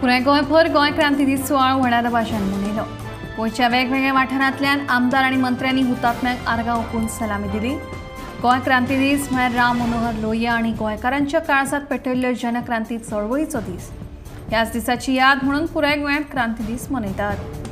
पुराय गोंयभर गोंय क्रांती दीस सुवाळो व्हडा दबाज्यान मनयलो. गोंयच्या वेगवेगळ्या वाठारांतल्यान आमदार आनी मंत्र्यांनी हुतात्म्यांक आर्गां ओंपून सलामी दिली. गोंय क्रांती दीस म्हळ्यार राम मनोहर लोहिया आनी गोंयकारांच्या काळजांत पेटयल्ल्यो जनक्रांती चळवळीचो दीस. ह्याच दिसाची याद म्हणून पुराय गोंयांत क्रांती दीस मनयतात.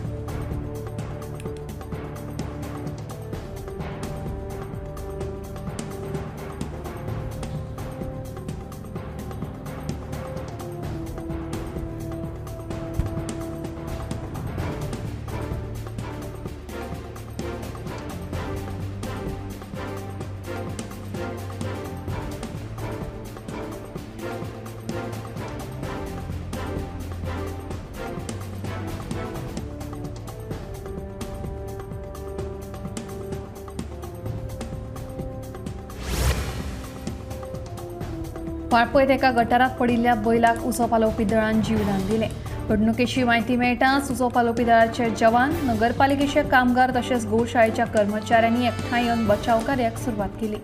वाळपयत एका गटारात पडिल्ल्या बैलाक उजो पालोवपी दळान जीवदान दिलें. घडणुकेची म्हायती मेळटाच उजो पालोवपी दळाचे जवान, नगरपालिकेचे कामगार तशेंच गोशाळेच्या कर्मचाऱ्यांनी एकठांय येवन बचाव कार्याक सुरवात केली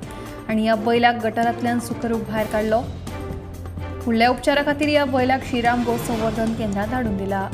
आनी ह्या बैलाक गटारांतल्यान सुखरूप भायर काडलो. फुडल्या उपचारा खातीर ह्या बैलाक श्रीराम गो संवर्धन केंद्रांत धाडून दिला.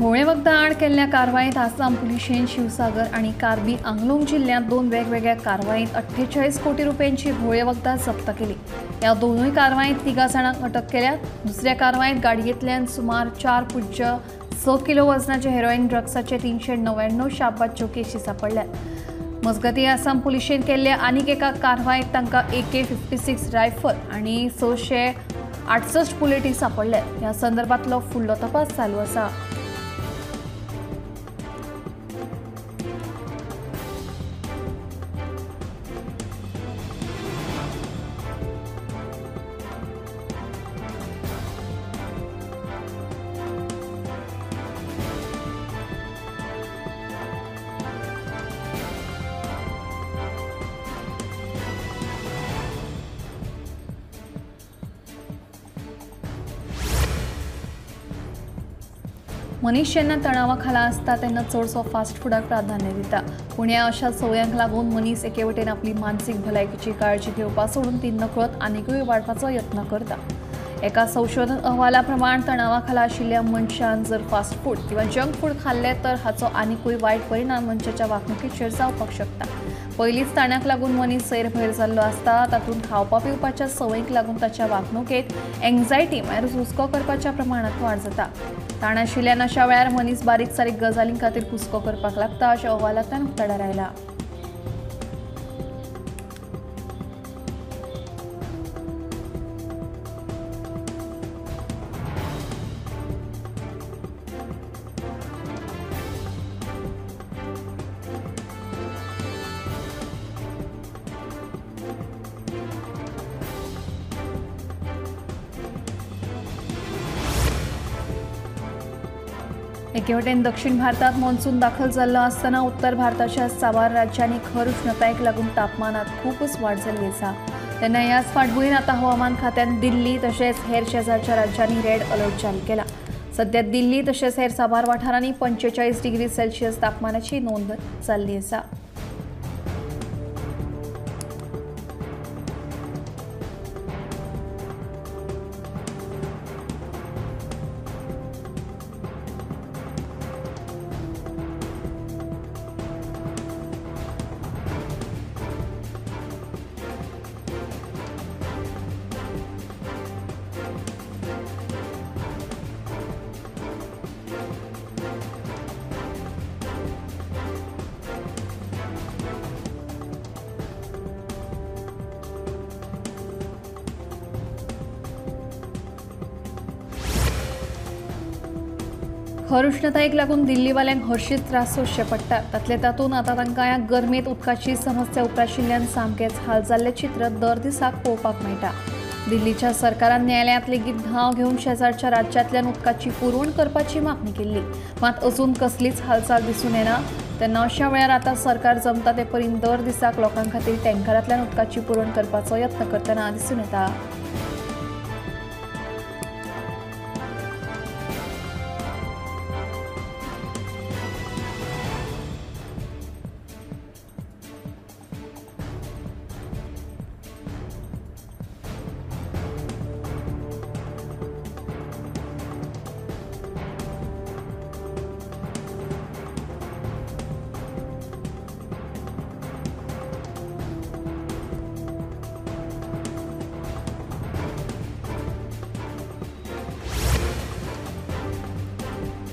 घोळे वखदां आड केल्ल्या कारवायेंत आसाम पुलिशेन शिवसागर आनी कार्बी आंगलोंग जिल्ल्यांत दोन वेगवेगळ्या कारवायेंत 48 कोटी रुपयांची घोळे वखदां जप्त केली. ह्या दोनूय कारवायेंत 3 जाणांक अटक केल्या. दुसऱ्या कारवायेंत गाडयेंतल्यान सुमार 4.6 किलो वजनाचे हेरोईन ड्रग्साचे 399 शाबाच्यो केशी सापडल्यात. मजगतीं आसाम पुलिशेन केल्ल्या आनीक एका कारवायेंत तांकां AK-56 rifle आनी 668 बुलेटी सापडल्यात. ह्या संदर्भांतलो फुडलो तपास चालू आसा. मनीस जेन्ना तणावा खाला आसता तेन्ना चडसो फास्ट फुडाक प्राधान्य दिता. पूण ह्या अशा संवयांक लागून मनीस एके वटेन आपली मानसीक भलायकीची काळजी घेवपा सोडून ती नकळत आनिकूय वाडपाचो यत्न करता. एका संशोधन अहवाला प्रमाण तणावा खाला आशिल्ल्या मनशान जर फास्ट फूड किंवा जंक फूड खाल्लें तर हाचो आनिकूय वायट परिणाम मनशाच्या वागणुकीचेर जावपाक शकता. पयलींच ताणाक लागून मनीस सैरभैर जाल्लो आसता, तातूंत खावपा पिवपाच्या संवयीक लागून ताच्या वागणुकेंत एंग्जायटी म्हळ्यार हुस्को करपाच्या प्रमाणांत वाड जाता. ताण आशिल्ल्यान अशा वेळार मनीस बारीक सारीक गजालीं खातीर हुस्को करपाक लागता अशें अहवालांतल्यान उक्ताडार आयलां. एके वटेन दक्षिण भारतात मॉन्सून दाखल जाल्लो आसतना उत्तर भारताच्या साबार राज्यांनी खर उष्णतायेक लागून तापमानात खूबच वाड जाल्ली आसा. तेन्ना ह्याच फाटभूंयेर आतां हवामान खात्यान दिल्ली तशेंच हेर शेजारच्या राज्यांनी रेड अलर्ट जारी केला. सध्या दिल्ली तशेंच हेर साबार वाठारांनी 45 डिग्री सेल्सियस तापमानाची नोंद जाल्ली आसा. खर उश्णतायेक लागून दिल्लीवाल्यांक हरशींच त्रास सोंसचे पडटात. तातले तातूंत आतां तांकां ह्या गरमेंत उदकाची समस्या उप्राशिल्ल्यान सामकेंच हाल जाल्लें चित्र दर दिसाक पळोवपाक मेळटा. दिल्लीच्या सरकारान न्यायालयांत लेगीत धांव घेवन शेजारच्या राज्यांतल्यान उदकाची पुरवण करपाची मागणी केल्ली, मात अजून कसलीच हालचाल दिसून येना. तेन्ना अशा वेळार आतां सरकार जमता ते परीन दर दिसाक लोकां खातीर टँकरांतल्यान उदकाची पुरवण करपाचो यत्न करतना दिसून येता.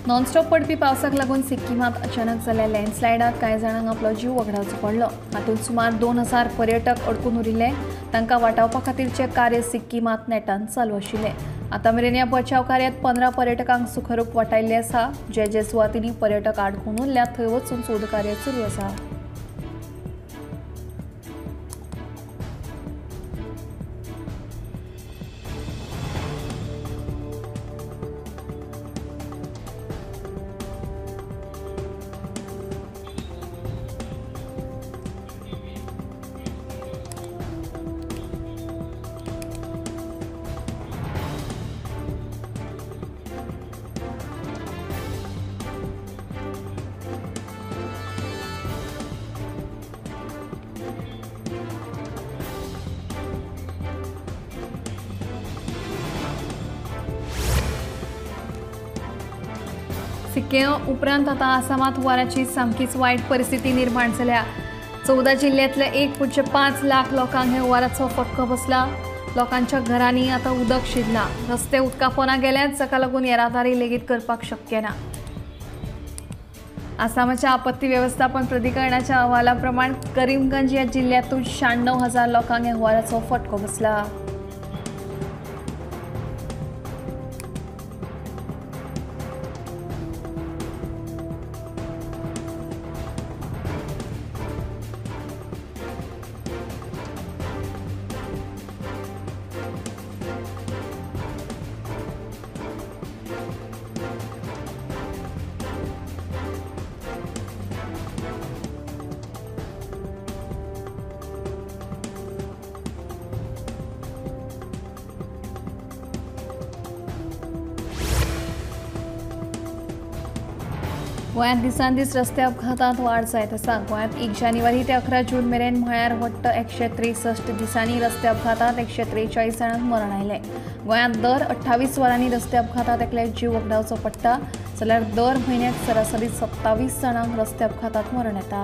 नॉनस्टॉप पडपी पावसाक लागून सिक्किमांत अचानक जाल्ल्या लँडस्लायडांत कांय जाणांक आपलो जीव वगडावचो पडलो. हातूंत सुमार 2000 पर्यटक अडकून उरिल्ले. तांकां वाटावपा खातीरचें कार्य सिक्किमांत नेटान चालू आशिल्लें. आतां मेरेन ह्या बचाव कार्यांत 15 पर्यटकांक सुखरूप वाटायिल्ले आसा. जे जे सुवातींनी पर्यटक आडकून उरल्यात थंय वचून सोदकार्य सुरू आसा. सिक्किम उपरांत आतां आसामांत हुंवाराची सामकीच वायट परिस्थिती निर्माण जाल्या. 14 जिल्ल्यांतल्या 1.5 लाख लोकांक हे हुंवाराचो फटको बसला. लोकांच्या घरांनी आतां उदक शिरलां. रस्ते उदका पोंदा गेल्यात, जाका लागून येरादारी लेगीत करपाक शक्य ना. आसामाच्या आपत्ती वेवस्थापन प्राधिकरणाच्या अहवाला प्रमाण करीमगंज ह्या जिल्ल्यांतून 96,000 लोकांक ह्या हुंवाराचो फटको बसला. गोंयांत दिसान दीस रस्ते अपघातांत वाड जायत आसा. गोंयांत 1 जानेवारी ते 11 जून मेरेन म्हळ्यार वट्ट 163 दिसांनी रस्ते अपघातांत 143 जाणांक मरण आयलें. गोंयांत दर 28 वरांनी रस्ते अपघातांत एकल्याक जीव वगडावचो पडटा, जाल्यार दर म्हयन्याक सरासरी 27 जाणांक रस्ते अपघातांत मरण येता.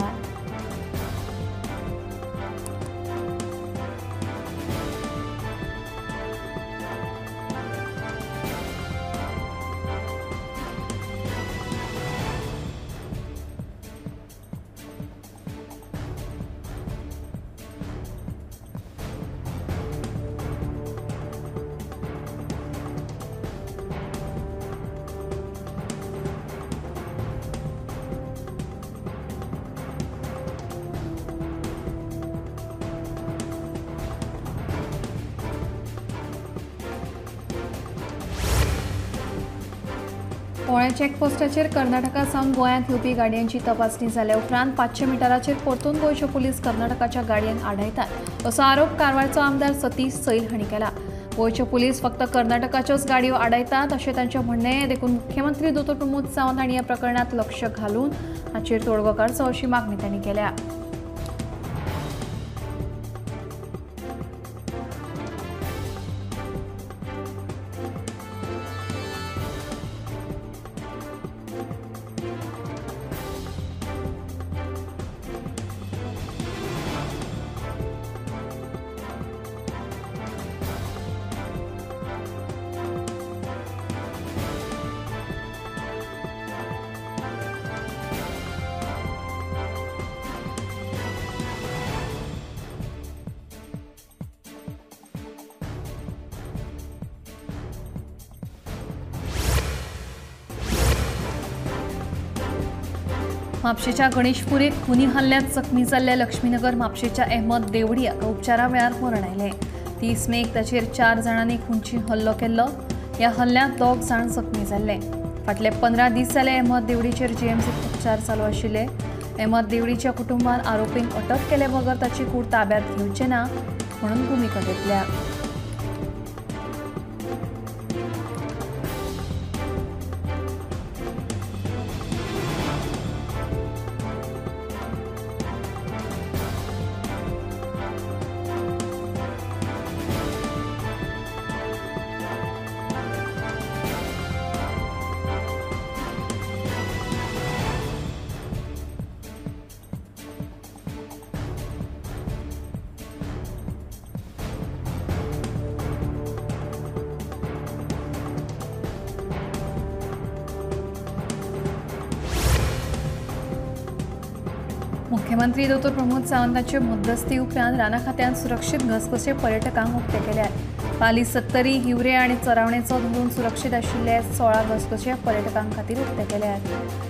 पोळ्या चेकपोस्टाचेर कर्नाटका सावन गोंयांत येवपी गाडयांची तपासणी जाल्या उपरांत 500 मिटराचेर परतून गोंयचे पुलीस कर्नाटकाच्या गाडयांक आडायतात असो आरोप कारवारचो आमदार सतीश सैल हांणी केला. गोंयचे पुलीस फक्त कर्नाटकाच्योच गाडयो आडायतात अशें तांचें म्हणणें, देखून मुख्यमंत्री दोतोर प्रमोद सावंत हांणी ह्या प्रकरणांत लक्ष घालून हाचेर तोडगो काडचो अशी मागणी तांणी केल्या. म्हापशेच्या गणेशपुरीत खुनी हल्ल्यांत जखमी जाल्ल्या लक्ष्मीनगर म्हापशेच्या अहमद देवडी हाका उपचारा वेळार मरण आयलें। 30 मेक ताचेर 4 जाणांनी खुनची हल्लो केल्लो। ह्या हल्ल्यांत 2 जाण जखमी जाल्ले। फाटले 15 दीस जाले अहमद देवडीचेर जीएमसीत उपचार चालू आशिल्ले। अहमद देवडीच्या कुटुंबान आरोपींक अटक केले बगर ताची कूड ताब्यात घेवचे ना म्हणून भूमिका घेतल्या। मुख्यमंत्री डॉ प्रमोद सावंतांचे मध्यस्थी उपरांत राना खात्यान सुरक्षीत घसघशे पर्यटकांक उक्ते केल्यात। पाली, सत्तरी, हिवरे आनी चरावणेचो धरून सुरक्षीत आशिल्ले 16 घसघशे पर्यटकां खातीर उक्ते केल्यात।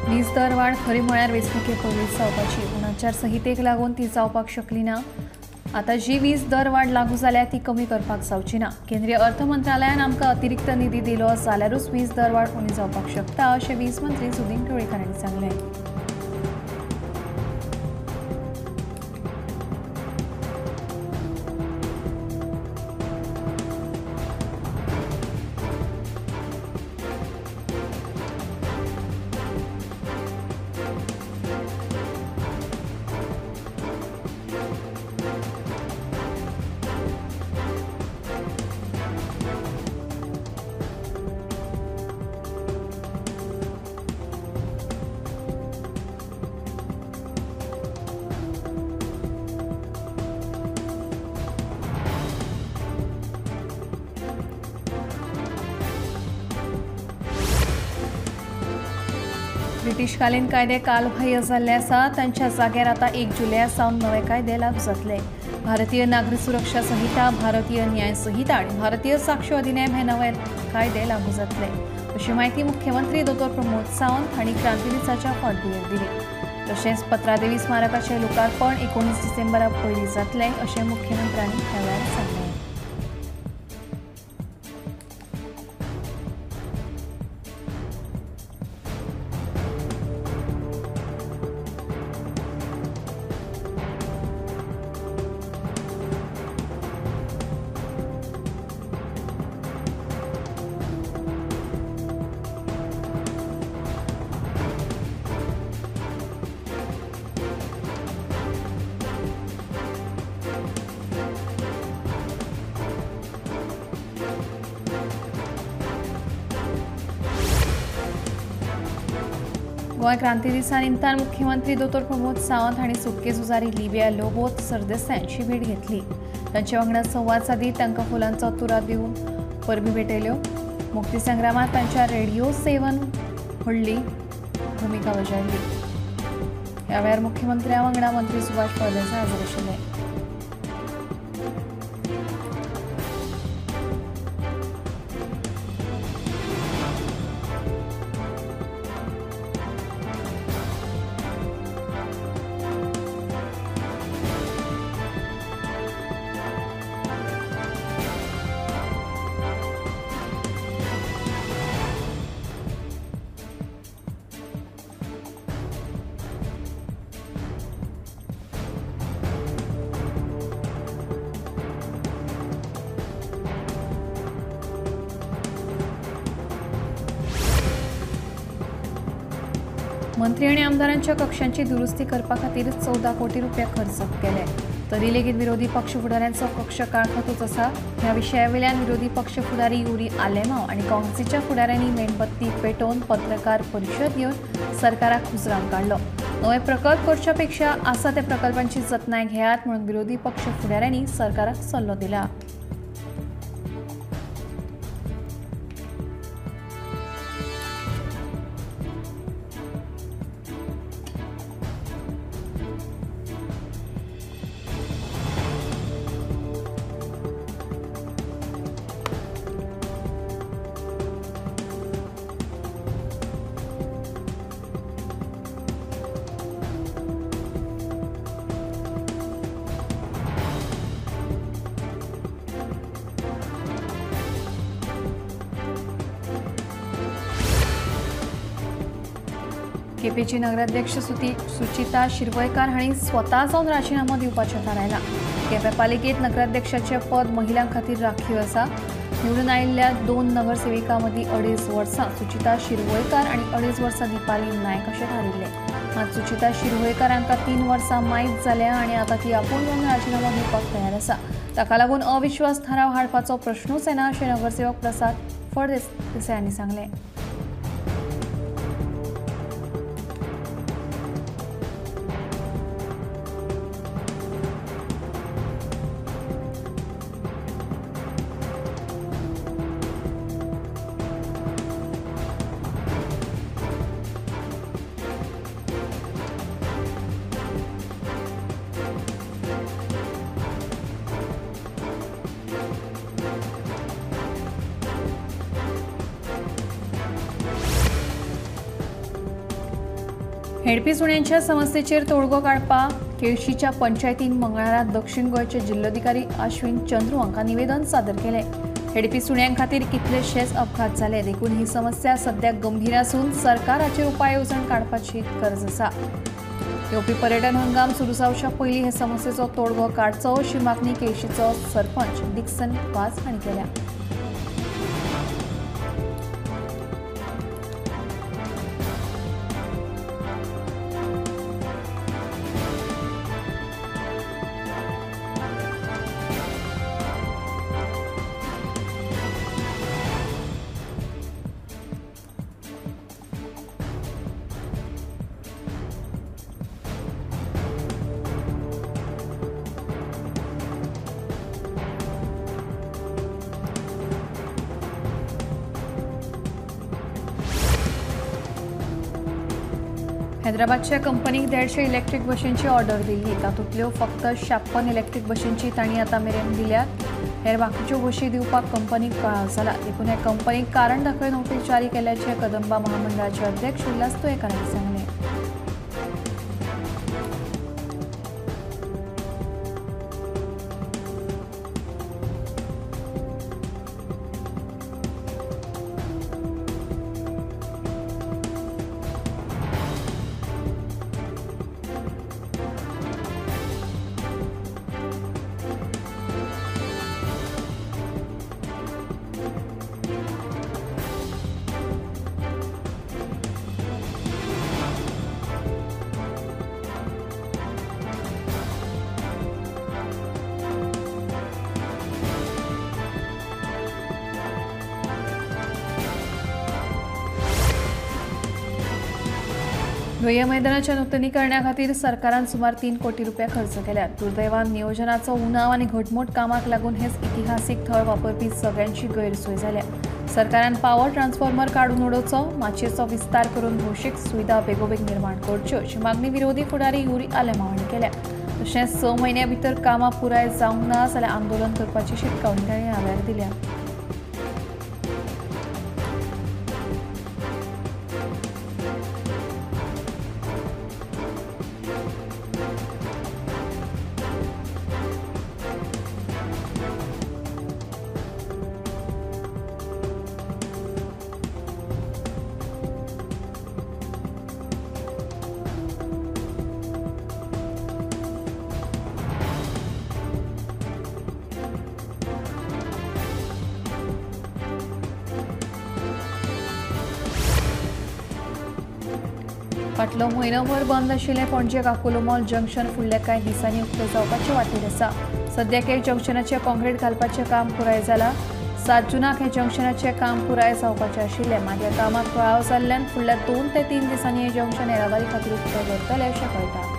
वीज दरवाढ खरी म्हळ्यार वेंचणुके पयलींच जावपाची, पूण आचारसंहितेक लागून ती जावपाक शकली ना। आतां जी वीज दरवाढ लागू जाल्या ती कमी करपाक जावची ना। केंद्रीय अर्थ मंत्रालयान आमकां अतिरिक्त निधी दिलो जाल्यारूच वीज दरवाढ उणी जावपाक शकता अशें वीज मंत्री सुदिन ढवळीकर हांणी सांगलें। ब्रिटिशकालीन कायदे कालबाह्य जाल्ले आसा। तांच्या जाग्यार आतां 1 जुलया सावन नवे कायदे लागू जातले। भारतीय नागरी सुरक्षा संहिता, भारतीय न्याय संहिता आनी भारतीय साक्ष अधिनेम हे नवे कायदे लागू जातले अशी म्हायती मुख्यमंत्री डॉ प्रमोद सावंत हांणी क्रांती दिसाच्या फाटभुंयेर दिली। तशेंच पत्रादेवी स्मारकाचें लोकार्पण 19 डिसेंबरा पयलीं जातलें अशें मुख्यमंत्र्यांनी ह्या वेळार सांगलें। गोंय क्रांती दिसा निमतान मुख्यमंत्री डॉ प्रमोद सावंत हांणी सुटके झुजारी लिबिया लोबो सरदेसाय हांची भेट घेतली। तांचे वांगडा संवाद सादीत तांकां फुलांचो तुरा दिवन परबी भेटयल्यो। मुक्ती संग्रामांत तांच्या रेडिओ सेवन व्हडली भुमिका बजायली। ह्या वेळार मुख्यमंत्र्या वांगडा मंत्री सुभाष फळदेसाय हाजीर आशिल्ले। मंत्री आनी आमदारांच्या कक्षांची दुरुस्ती करपा खातीर 14 कोटी रुपया खर्च केले। तरी लेगीत विरोधी पक्ष फुडाऱ्यांचो कक्ष काळखातूच आसा। ह्या विशयावेल्यान विरोधी पक्ष फुडारी युरी आलेमाव आनी काँग्रेसीच्या फुडाऱ्यांनी मेणबत्ती पेटोवन पत्रकार परिशद घेवन सरकाराक हुजरावन काडलो। नवे प्रकल्प करच्या पेक्षा आसा त्या प्रकल्पांची जतनाय घेयात म्हणून विरोधी पक्ष फुडाऱ्यांनी सरकाराक सल्लो दिला। केपेंचे नगराध्यक्ष सुचिता शिरवयकार हांणी स्वता जावन राजिनामो दिवपाचें थारायलां। केपें पालिकेंत नगराध्यक्षाचें पद महिलां खातीर राखीव आसा। निवडून आयिल्ल्या 2 नगरसेविकां मदीं 2.5 वर्सां सुचिता शिरवयकार आनी 2.5 वर्सां दीपाली नायक अशें थारिल्लें। मात सुचिता शिरवयकार हांकां 3 वर्सां मायत जाल्या आनी आतां ती आपूण जावन राजिनामो दिवपाक तयार आसा। ताका लागून अविश्वास थाराव हाडपाचो प्रश्नूच येना अशें नगरसेवक प्रसाद फळदेसाय हांणी सांगलें। हेडपी सुण्यांच्या समस्येचेर तोडगो काडपाक केळशीच्या पंचायतीन मंगळारा दक्षिण गोंयचे जिल्लोधिकारी अश्विन चंद्रू हांकां निवेदन सादर केलें। हेडपी सुण्यां खातीर कितलेशेच अपघात जाले देखून ही समस्या सद्या गंभीर आसून सरकाराचेर उपाय येवजण काडपाची गरज आसा। येवपी पर्यटन हंगाम सुरू जावच्या पयलीं हे समस्येचो तोडगो काडचो अशी मागणी केळशीचो सरपंच डिक्सन वाज हांणी केल्या। हैदराबादच्या कंपनीक 150 इलेक्ट्रीक बशींची ऑर्डर दिल्ली। तातूंतल्यो फक्त 56 इलेक्ट्रीक बशींची तांणी आतां मेरेन दिल्यात। हेर बाकीच्यो बशी दिवपाक कंपनीक कळाव जाला। देखून हे कंपनीक कारण दाखय नोटीस जारी केल्याचें कदंबा महामंडळाचे अध्यक्ष उल्हास तुयेंकार हांणी सांगलें। लोहिया मैदानाच्या नुतनीकरणा खातीर सरकारान सुमार 3 कोटी रुपया खर्च केल्यात। दुर्दैवान नियोजनाचो उणाव आनी घटमूट कामाक लागून हेच इतिहासीक थळ वापरपी सगळ्यांची गैरसोय जाल्या। सरकारान पावर ट्रान्सफॉर्मर काडून उडोवचो, माचयेचो विस्तार करून भौशीक सुविधा बेगोबेग निर्माण करच्यो अशी मागणी विरोधी फुडारी युरी आलेमाव हांणी केल्या। तशेंच 6 म्हयन्या भितर कामां पुराय जावंक ना जाल्यार आंदोलन करपाची शिटकावणी तांणी ह्या वेळार दिल्या। फाटलो म्हयनोभर बंद आशिल्लें पणजे काकुलो मॉल जंक्शन फुडल्या कांय दिसांनी उक्तें जावपाचे वाटेर आसा। सद्याक हे जंक्शनाचें काँक्रीट घालपाचें काम पुराय जालां। 7 जूनाक हे जंक्शनाचें काम पुराय जावपाचें आशिल्लें, मात ह्या कामाक कळाव जाल्ल्यान फुडल्या 2 ते 3 दिसांनी हें जंक्शन येरादारी खातीर उक्तें करतलें अशें कळटा।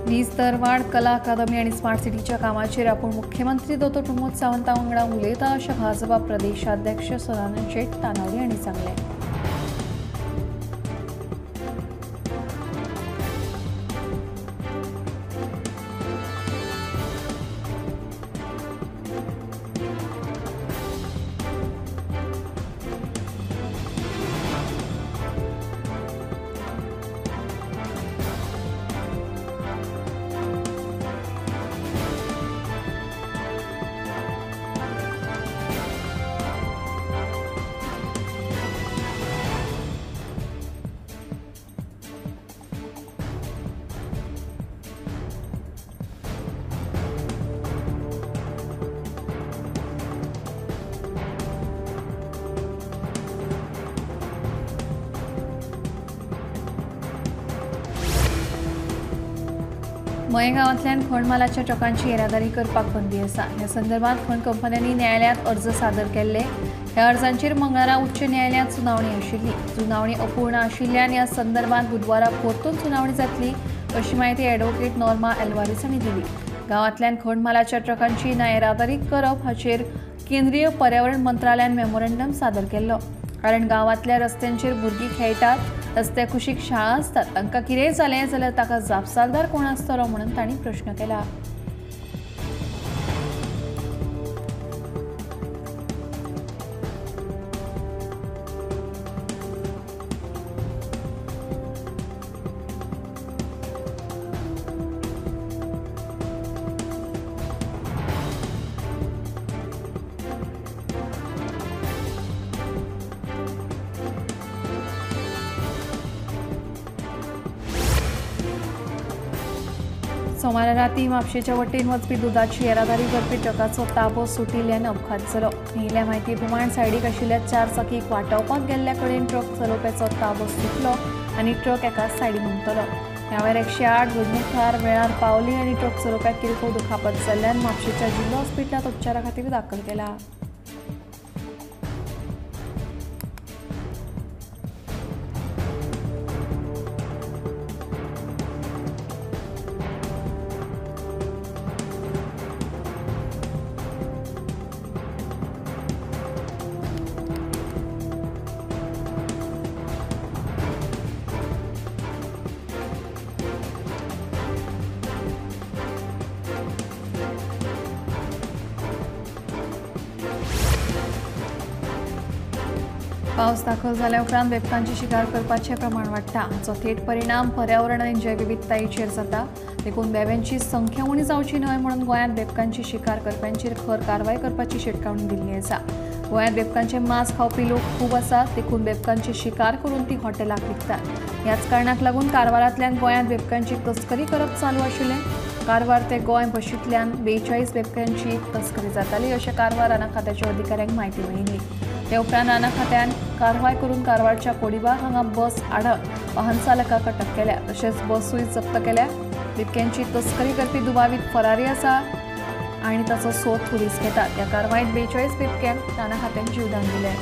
वीज दरवाढ, कला अकादमी आनी स्मार्ट सिटीच्या कामाचेर आपूण मुख्यमंत्री दोतोर प्रमोद सावंता वांगडा उलयता अशें भाजपा प्रदेशाध्यक्ष सदानंद शेट तानावडे हांणी सांगलें। मयें गांवांतल्यान खण मालाच्या ट्रकांची येरादारी करपाक बंदी आसा। ह्या संदर्भात खण कंपन्यांनी न्यायालयांत अर्ज सादर केल्ले। ह्या अर्जांचेर मंगळारा उच्च न्यायालयांत सुनावणी आशिल्ली। सुनावणी अपूर्ण आशिल्ल्यान ह्या संदर्भात बुधवारा परतून सुनावणी जातली अशी म्हायती ॲडव्होकेट नॉर्मा एल्वारीस हांणी दिली। गांवांतल्यान खण मालाच्या ट्रकांची ना येरादारी करप हाचेर केंद्रीय पर्यावरण मंत्रालयान मेमोरंडम सादर केल्लो। कारण गांवांतल्या रस्त्यांचेर भुरगीं खेळटात, रस्त्या कुशीक शाळा आसतात, तांकां कितेंय जालें जाल्यार ताका जापसालदार कोण आसतलो म्हणून तांणी प्रश्न केला। सोमारा राती म्हापशेच्या वटेन वचपी दुदाची येरादारी करपी ट्रकाचो ताबो सुटिल्ल्यान अपघात जालो। मेळिल्ल्या म्हायती प्रमाण सायडीक आशिल्ल्या 4 चाकीक वाटावपाक गेल्ल्या कडेन ट्रक चलोवप्याचो ताबो सुटलो आनी ट्रक एका सायडीन उमटलो। ह्या वेळार 108 घडणूक वेळार पावली आनी ट्रक चलोवप्याक किरकोळ दुखापत जाल्ल्यान म्हापशेच्या जिल्लो हॉस्पिटलांत उपचारा खातीर दाखल केला। पावस दाखल जाल्या उपरांत बेबकांची शिकार करपाचें प्रमाण वाडटा। हाचो थेट परिणाम पर्यावरण आनी जैवविविधतायेचेर जाता। देखून बेब्यांची संख्या उणी जावची न्हय म्हणून गोंयांत बेबकांची शिकार करप्यांचेर खर कारवाय करपाची शिटकावणी दिल्ली आसा। गोंयांत बेबकांचे मांस खावपी लोक खूब आसात, देखून बेबकांची शिकार करून ती हॉटेलाक विकतात। ह्याच कारणाक लागून कारवारांतल्यान गोंयांत बेबकांची तस्करी करप चालू आशिल्लें। कारवार ते गोंय बशींतल्यान 42 बेबकांची तस्करी जाताली अशें कारवार रानां खात्याच्या अधिकाऱ्यांक म्हायती मेळिल्ली। ते उपरांत रानां खात्यान कारवाय करून कारवारच्या कोडीबाग हांगा बस आडक वाहन चालकाक अटक केल्या, तशेंच बसूय जप्त केल्या। बिबक्यांची तस्करी करपी दुबावीत फरारी आसा आनी ताचो सोद पुलीस घेतात। ह्या कारवायेंत 42 बिबक्यांक रानां खात्यान जीवदान दिलें।